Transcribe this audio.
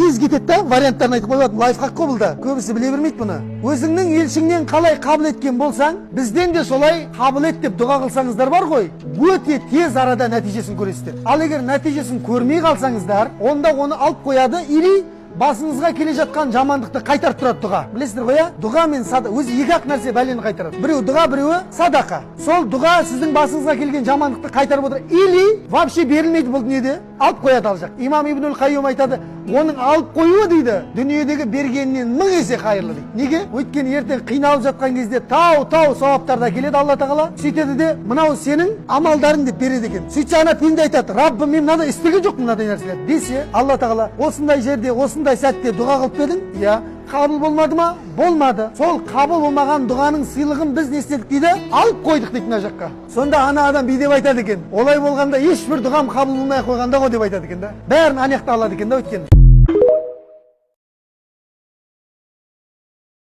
Тез кетеді да. Варианттарын айтып қойып, лайфхак қой бұл да, көбісі біле бермейді бұны. Өзіңнің елшіңнен қалай қабыл еткен болсаң, бізден де солай қабыл ет деп дұға қылсаңыздар бар ғой, өте тез арада нәтижесін көресіздер. Ал егер нәтижесін көрмей қалсаңыздар, онда оны алып қояды или басыңызға келе жатқан жамандықты қайтарып тұрады дұға. Білесіздер ғой, иә? Дұға мен өзі екі ақ нәрсе бәлені қайтарады: біреуі дұға, біреуі садақа. Сол дұға сіздің басыңызға келген жамандықты қайтарып отыр или вообще берілмейді, бұл дүниеде алып қояды. Ал жақ имам Ибнуль Қайюм айтады: оның алып қоюы, дейді, дүниедегі бергенінен мың есе қайырлы, дейді. Неге? Өйткені ертең қиналып жатқан кезде тау тау сауаптарды әкеледі Алла Тағала, сөйтеді де, мынау сенің амалдарың деп береді екен. Сөйтсе, ана пенде айтады: «Раббым, мен мынадай істеген жоқпын, мынадай нәрселерді», – десе, Алла Тағала: «Осындай жерде, осындай сәтте дұға қылып па едің?» «Иә». «Қабыл болмады ма?» «Болмады». «Сол қабыл болмаған дұғаның сыйлығын біз не істедік, – дейді, – алып қойдық», – дейді мына жаққа. Сонда ана адам бүй айтады екен: «Олай болғанда ешбір дұғам қабыл болмай ақ қойғанда ғой», – деп айтады екен да. Бәрін ана жақта алады екен да өйткені.